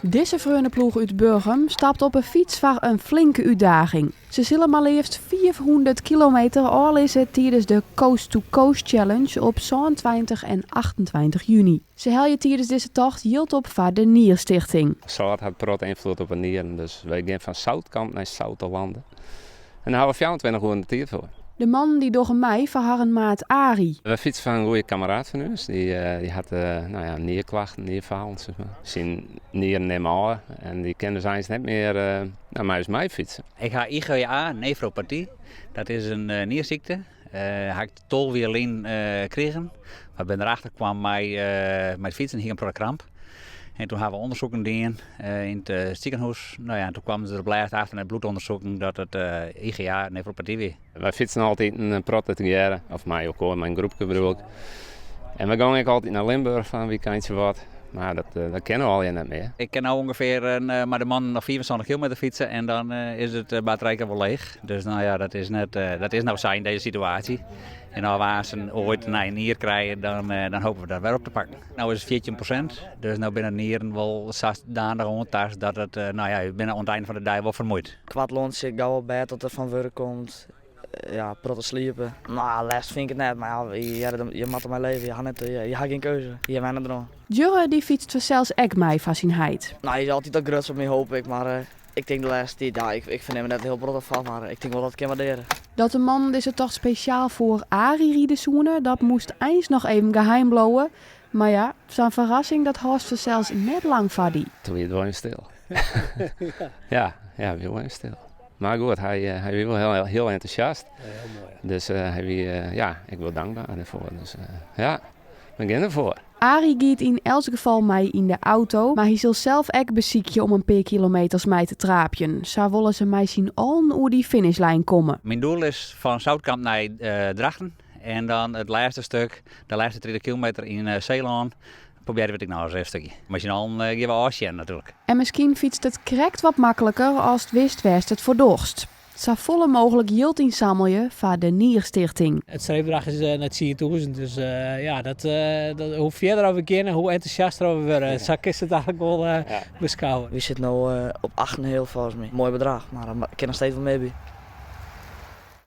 Dizze freoneploech út Burgum stapt op 'e fyts foar in flinke útdaging. Se sille mar leafst 500 kilometer ôflizze tidens de Coast to Coast Challenge op 27 en 28 juny. Se helje tidens dizze tocht jild op foar de Nierstichting. Sâlt hat protte ynfloed op 'e nieren, dus wy gean fan Zoutkamp nei Zoutelande. En dêr hawwe we 24 oeren de tiid foar. De mannen dy dogge mei foar harren maat Arie. Wy fytse foar in goede kameraad fan ús. Dy hat nou ja, nierklachten, nierfalen sis mar. Syn nieren nimme ôf en dy kin dus eins net mear nou, mei ús meifytse. Ik ha IgA nefropaty, dat is in niersykte. Ha ik 12 jier lyn krigen. Mar bin derachter kwam mei it fytsen, hie ik in protte kramp. En toen ha we ûndersoeken dien yn it sikehûs. No ja, en toen kwamen se der op lêst achter nei bloedûndersoeken dat it IgA nefropaty wie. Wy fytsen altyd in protte tegearre, of mei elkoar, mei in groepke bedoel ik. En we gongen ek altyd nei Limburch foar in wykeintsje wat, mar dat, dat kin no allegear net mear. Ik kin no ûngefear mei de mannen noch 75 kilometer fytse en dan is it batterijke wol leech. Dus no ja, dat is net, dat is no sa yn dizze situaasje. En as we aansten oait in nije nier krije, dan, dan hopen we dat wer op te pakken. No is it 14%, dus no binne de nieren wol sadanich oantaast dat it, no ja, je binne oan it ein fan de dei wol fermuoid. Koart lontsje, gau op bêd as er fan wurk komt. Ja, protte sliepe. No, lêstich fyn ik it net, mar ja, je moatte dermei leve. Je ha net, je ha gjin keuze. Je wenne deroan. Djurre dy fytst fansels ek mei foar syn heit. No, hy is altyd al grutsk op my, hoop ik, mar ik tink de lêste tiid, ja, ik fernim der net hiel protte fan, mar ik tink wol dat ik kin waardearje. Dat de mannen dizze tocht spesjaal foar Arie ride soene, dat moast eins noch even geheim bliuwe. Mar ja, sa'n ferrassing dat hâldst fansels net lang foar dy. Toen wie it wol even stil. Ja, ja, wie wol even stil. Mar goed, hy, hy wie wol hiel, hiel entûsjast. Ja, hiel moai. Ja. Dus hy wie, ja, ik wol dankber dêrfoar. Dus ja, we gean derfoar. Arie giet yn elts gefal mei yn de auto, mar hy sil sels ek besykje om in pear kilometers mei te traapjen. Sa wolle se mei syn allen oer dy finishlijn komme. Myn doel is fan Zoutkamp nei Drachten en dan it lêste stuk, de lêste 30 kilometer yn Seelân, probearje we it ek noch ris in stikje. Mei syn allen gean we ôfsjen natuerlik. En miskien fytst it krekt wat makliker ast witst wêr'tst it foar dochst. Safolle mooglik jild ynsammelje foar de Nierstichting. It streefbedrach is nei 10.000, dus ja, dat, hoe fierder oft we geane, hoe entûsjaster oft we wurde. Sa kinst it eigenlik wol beskouwe. Wy sitte no op 8,5 folgens my. Moai bedrach, mar der kin noch steeds wol mear by.